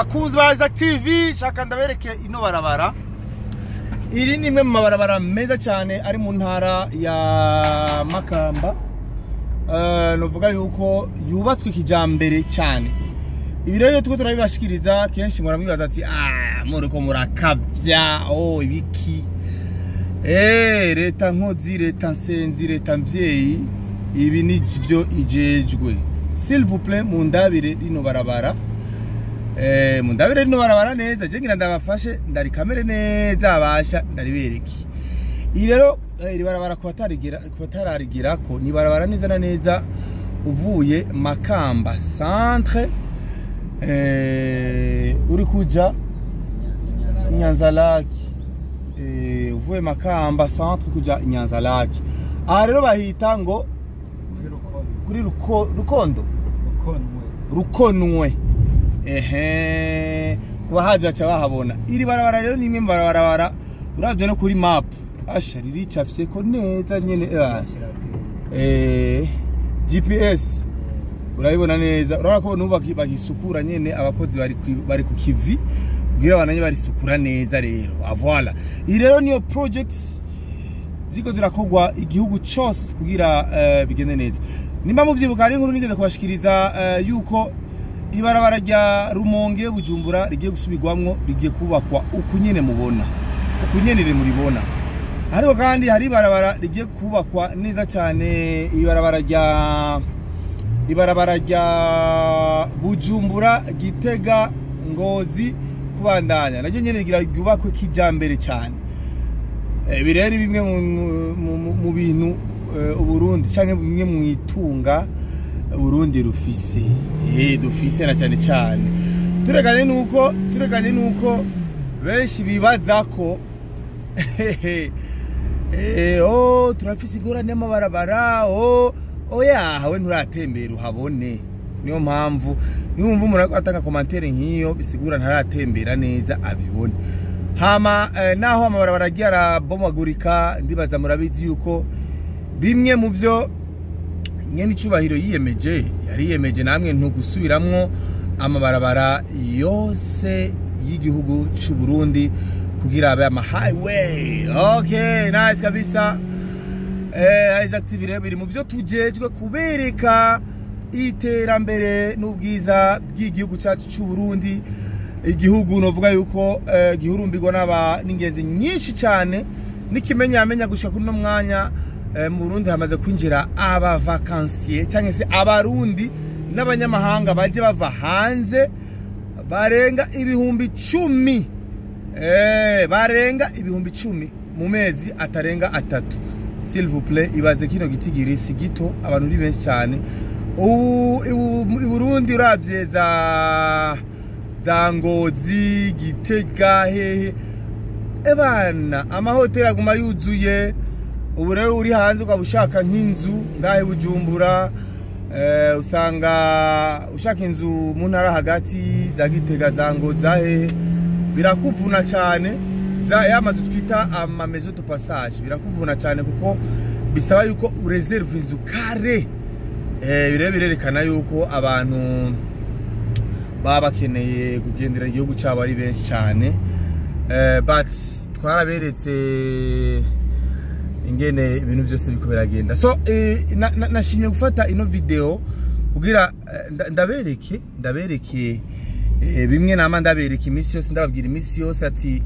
Bakunzi ba Isaac TV, shaka ndabereke ino barabara. Iri ni imwe mu mabarabara meza cyane ari mu ntara ya Makamba. Novuga yuko yubatswe kijambere cyane. Ibi rero tuko turabibashikiriza kenshi muramwibaza ati ah muriko murakavya, oh ibiki. Leta nkozi, leta nsenzi, leta mvyeyi, ibi nivyo ijejwe. S'il vous plaît, mundabire rino barabara. Mundabire rino barabara neza, je ngira ndabafashe ndarikamere neza abasha ndaribereke. Iyi rero iri barabara kubatararigerako ni barabara neza na neza uvuye Makamba centre uri kuja Nyanza-Lac. Uvuye Makamba centre kuja Nyanza-Lac. Aha rero bahita ngo kuri Rukondo, Rukonwe. Ehe, kuba hazi baca bahabona. Iri barabara rero ni imwe mu barabara uravye no kuri map asha riricafye ko neza nyene, GPS urabibona neza. Urabona ko nubu bagisukura nyene, abakozi bari ku kivi kugira bananye barisukura neza rero. Voilà, iyi rero niyo projects ziko zirakogwa igihugu cyose kugira bigende neza. Nimba muvyibuka hari inkuru nigeze kubashikiriza yuko ibarabara rya Rumonge Bujumbura rigiye gusubirwamwo, rigiye kubakwa uku nyene mubona, uku nyene muribona. Ariko kandi hari ibarabara rigiye kubakwa neza cyane, ibarabara rya Bujumbura Gitega Ngozi kubandanya, naryo nyene rigira ryubakwe kijambere cyane. Ibi rero bimwe mu bintu Uburundi canke bimwe mu itunga Burundi rufise, dufise na cyane cyane. Turekanye nuko benshi bibaza ko oh turafise ingorane y'amabarabara, oh oya hawe nturatembera uhabone. Niyo mpamvu niwumva umuntu atanga commentaire nk'iyo bisigura ntaratembera neza abibone. Hama naho amabarabara agiye arabomagurika, ndibaza murabizi yuko bimwe mu byo nyene icubahiro yiyemeje, yariyemeje namwe ntugusubiramwo amabarabara yose y'igihugu c'u Burundi kugira abe ama highway. Okay, nice kabisa. Isaac TV rero biri mu byo tujejwe kubereka iterambere n'ubwiza bw'igihugu cyacu c'u Burundi, igihugu novuga yuko gihurumbirwa n'aba n'ingenzi nyinshi cyane. Nikimenyamenya gushika kuri no mwanya mu Burundi hamaze kwinjira aba vacancier cyangwa se abarundi n'abanyamahanga baje bava hanze barenga 10,000, barenga 10,000 mu mezi atarenga 3. S'il vous plaît, ibaze kino gitigiri si gito, abantu ni benshi cyane. Ubu i Burundi uravye za Ngozi, Gitega, hehe ebana amahoteli aguma yuzuye. Ubu rero uri hanze ukaba ushaka nk'inzu ngahe Bujumbura, usanga ushaka inzu mu ntara hagati za Gitega, za Ngozi, hehe birakuvuna cyane. Za yamazu twita ama maison de passage birakuvuna cyane kuko bisaba yuko ureserve inzu kare. Bire birerekana yuko abantu baba bakeneye kugendera igihugu cyabo ari benshi cyane. But twaraberetse ingene ibintu byose biko biragenda. So nashimye gufata ino video kugira ndabereke bimwe nama ndabereke imisi yose, ndababwira imisi yose ati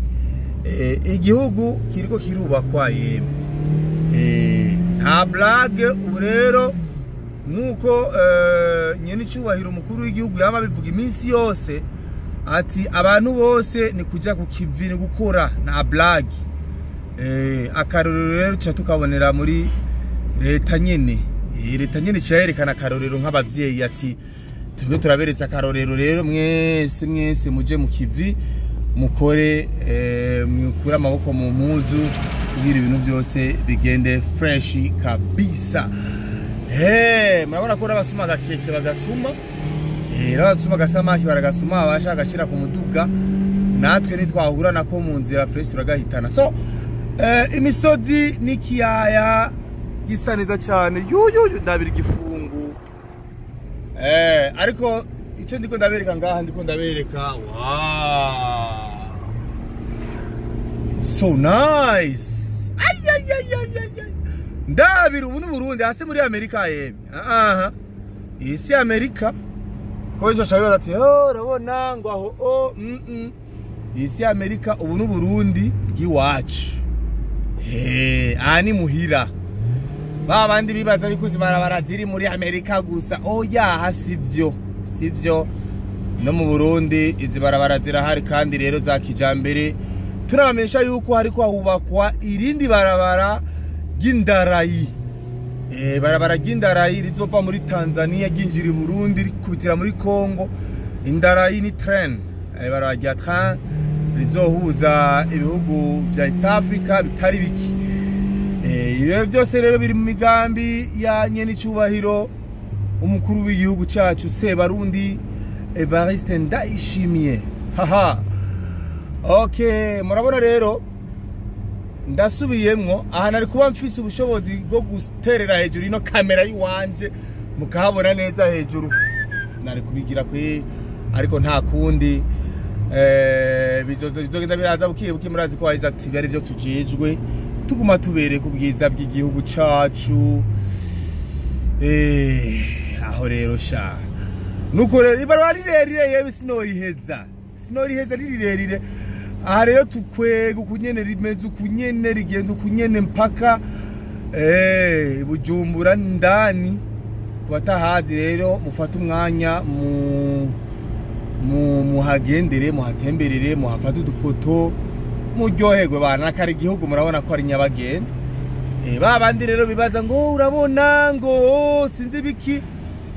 igihugu kiriko kirubakwa yemwe. Nta blague. Ubu rero nkuko nyene icubahiro umukuru w'igihugu yama bivuga iminsi yose ati abantu bose ni kuja ku kivi, ni gukora, nta blague. Akarorero rero tuca tukabonera muri leta nyene. Leta nyene cyerekana akarorero nk'abavyeyi ati twebwe turaberetse akarorero rero mwese mwese muje mu kivi mukore, mwikure amaboko mu mpuzu kugira ibintu byose bigende fresh kabisa. Murabona ko n'abasuma agakeke bagasuma, n'abasuma agasamaki baragasuma, abasha agashira ku muduga, natwe nitwahura nako mu nzira fresh turagahitana. So imisozi n'ikiyaya gisa neza cyane, yuyu ndabira igifungu. Ariko Icyo ndiko ndabereka ngaha, ndiko ndabereka, wow, so nice. Ay, ay, ay, ay, ay, ay. Ndabira ubu n'Uburundi hasi muri Amerika yemwe. Aha, iyi si Amerika ko ejo shabibaza ati: "Oh, urabona ngo aho oh." Iyi si Amerika, ubu n'Uburundi bw'iwacu. Aha ni muhira. Ba bandi bibaza yuko izi barabara ziri muri Amerika gusa, oya, sivyo, sivyo. No mu Burundi izi barabara zirahari, kandi rero za kijambere. Turabamenyesha yuko hariko hubakwa irindi barabara ry'indarayi. Barabara ry'indarayi rizova muri Tanzania ryinjira i Burundi, rikubitira muri Congo. Indarayi ni train, barabara rya train rizohuza ibihugu vya East Africa bitari biki. Ibyo byose rero biri mu migambi ya nyenicubahiro umukuru w'igihugu cacu Sebarundi Evariste Ndayishimiye. Haha, okay, murabona rero ndasubiyemwo aha. Nari kuba mfise ubushobozi bwo guterera hejuru ino kamera yiwanje mukahabona neza hejuru, nari kubigira kwe, ariko nta kundi. Bizogenda biraza bukiye bukiye. Murazi ko Isaac TV ari byo tujejwe, tuguma tubereka ubwiza bw'igihugu cacu. Aho rero sha, nuko rero ibarabara rirerire yewe, sinoriheza, sinoriheza, ni rirerire. Aha rero tukwega ukunyene rimeze, ukunyene rigenda, ukunyene mpaka Bujumbura ndani. Ku batahazi rero, mufate umwanya mu mu muhagendere, muhatemberere, muhafate udufoto, muryoherwe bana. Kari igihugu murabona ko ari nyabagenda. Ba bandi rero bibaza ngo urabona ngo sinzi biki,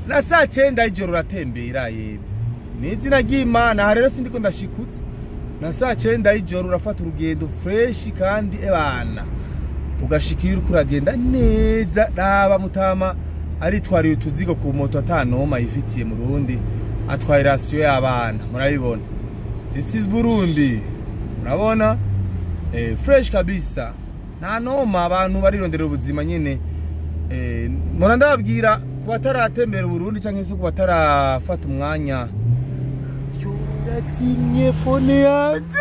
na saa 9 y'ijoro uratembera yewe, ni izina ry'Imana. Aha rero sindiko ndashikutse, na saa 9 y'ijoro urafata urugendo fresh, kandi ebana ugashikira uriko uragenda neza. Raba mutama aritwariye utuzigo ku moto, atanoma yifitiye mu Rundi, atwaye ration y'abana. Murabibona, this is Burundi. Murabona, fresh kabisa, nta noma. Abantu barirondera ubuzima nyene. Mpora ndababwira ku bataratembera Burundi canke se ku batarafata umwanya. Yuratinye phone yanje.